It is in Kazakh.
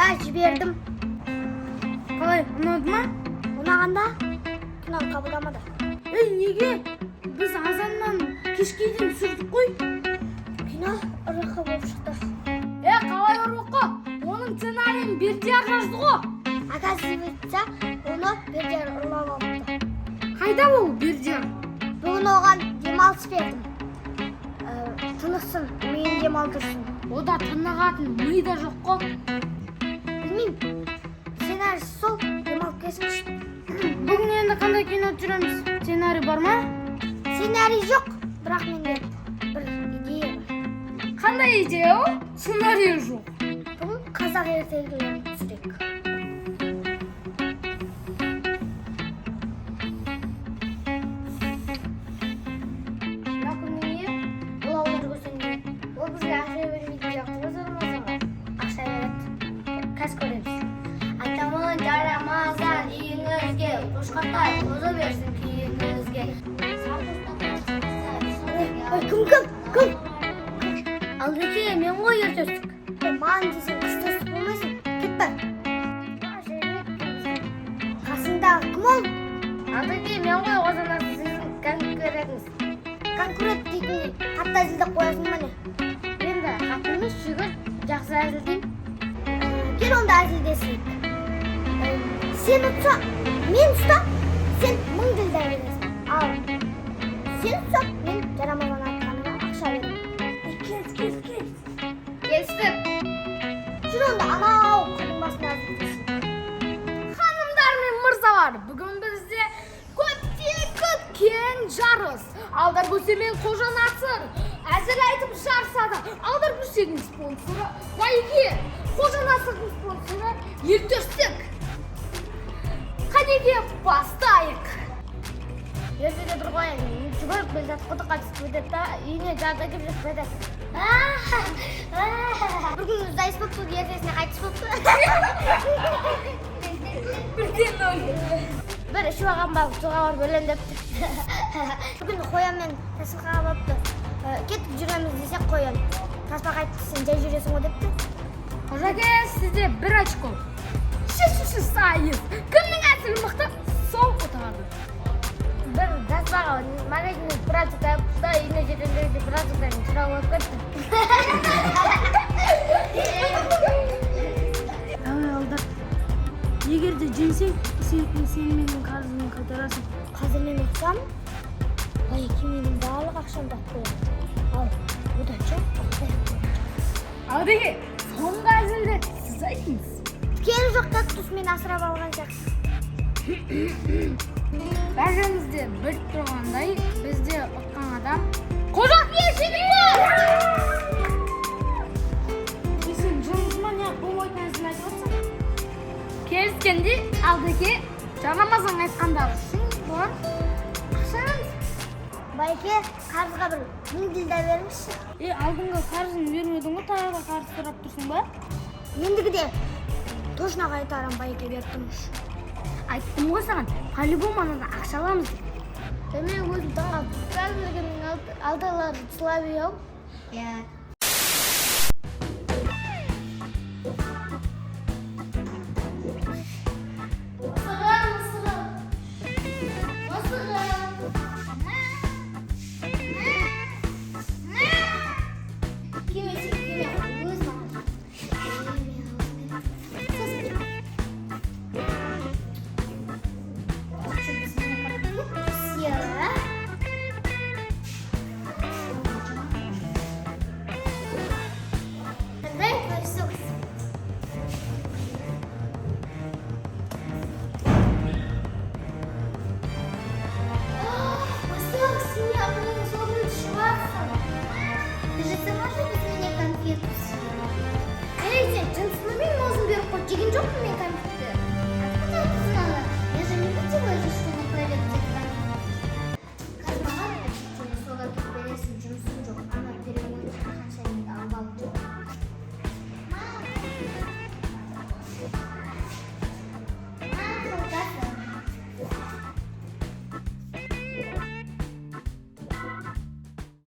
Иә, жібердім. Қалай, ұнады ма? Ұнағанда киноны қабылдамады. Ей, неге? Біз азаннан кешке дейін түсірдік қой. Кино ұрықы болып шықты. Е, қалай ұрықы? Оның сценарийін Бердияр жазды ғой. Оказывается, оны Бердияр ұрлап алыпты. Қайда ол Бердияр? Бүгін оған демалыс бердім. Тынықсын, миын демалдырсын. Ода тынығатын ми да жоқ қой. Білмеймін. Сценарий сол, демалып келсінші. Бүгін енді қандай кино түсіреміз? Сценарий бар ма? Сценарий жоқ, бірақ менде бір идея бар. Қандай идея ол? Сценарий жоқ. Бүгін қазақ ертегілерін түсірейік. Мына күннің не? Бұл ауылдар көсемде. Ол бізге ақша бермейтін сияқты ғой Жарамазанға. Ақша береді. Қазір көреміз. Айтамын, Жарамазан, үйіңізге, қошқартай қозы берсін күйіңізге. Ой, кім, кім, кім? Алдеке, мен ғой, Ертөстік. Маған десең, қыз төстік болмайсың. Кет, бар. Қасыңдағы кім ол? Алдеке, мен ғой, Қожанасыр, сіздің конкурентіңіз. Конкурент дейтіндей қатты әзілдеп қоясың ба, не? Енді қатты емес, шүкір, жақсы әзілдеймін. Кел онда, әзілдесейік. Сен ұтса, мен ұтса, сен 1000 ділдә бересің. Ал сен ұтса, мен Жарамазан айтқаныңа ақша беремін. Кел, кел, кел. Келістік. Жүр онда, анау қырдың басында әзілдесейік. Ханымдар мен мырзалар, бүгін бізде көптен күткен жарыс. Алдар Көсе мен Қожа Насыр әзіл айтып жарысады. Алдар Көсенің спонсоры Байке, Қожа Насырдың спонсоры Елтөстік. Қанеке, бастайық. Ертеде бір қоян жүгіріп келе жатып, құдыққа түсіп кетеді да, үйіне жарты келіп жетіп кетеді. Бір күні дайыс болыпты, ертесіне қайтыс болыпты. 1-0. Бір ішіп алған балық суға барып өлемін депті. Бір күні қоян мен тасбақаға барыпты. Кетіп жүреміз десек, қоян тасбақа айтыпты: «Сен жай жүресің ғой», — депті. Қожаке, сізде бір очко. Шешуші сайыс. Кімнің әзілі мықты, сол ұтады. Бір тасбақа магазиннен продукт алыпты да, үйіне жеткенде продукттан сұрап алып кетті. Әуе, Алдар. Егер де жеңсең, сен менің қарызымды қайтарасың. Қазір мен ұтсам, Байеке менің барлық ақшамды алып қояды. Ал оданша аяқ қояды. Алдеке, соңғы әзілді сіз айтыңыз. Керегі жоқ, кактус мен асырап алған сияқты. Бәріміз де біліп тұрғандай, бізде ұтқан адам Қожа жеңді. Сен жынды ма, не, болмайтын әзіл айтып отырсың? Келіскендей, Алдеке, Жарамазан айтқандары үшін бұған ақша береміз. Байеке, қарызға бір 1000 ділдә беріңізші. Е, алдыңғы қарызын бермедің ғой, тағы да қарыз сұрап тұрсың ба? Ендігіде точно қайтарамын, байеке, беріп тұрыңызшы. Айттым ғой саған, по-любому анадан ақша аламыз деп. Мен өзім таңғалып, қазіргінің алдылары слабый ау. Иә. Мысығым, мысығым. Мысығым. Кеме, кеме, өз маған. Сосын. Что, без меня конфету съела, а? Дай твой сок. Мысық, сен менің согымды ішіп алыпсың. Ты же сама же без меня конфету съела. Эй, сен жынсың ба, менің аузым беріп қойды, жеген жоқпын мен.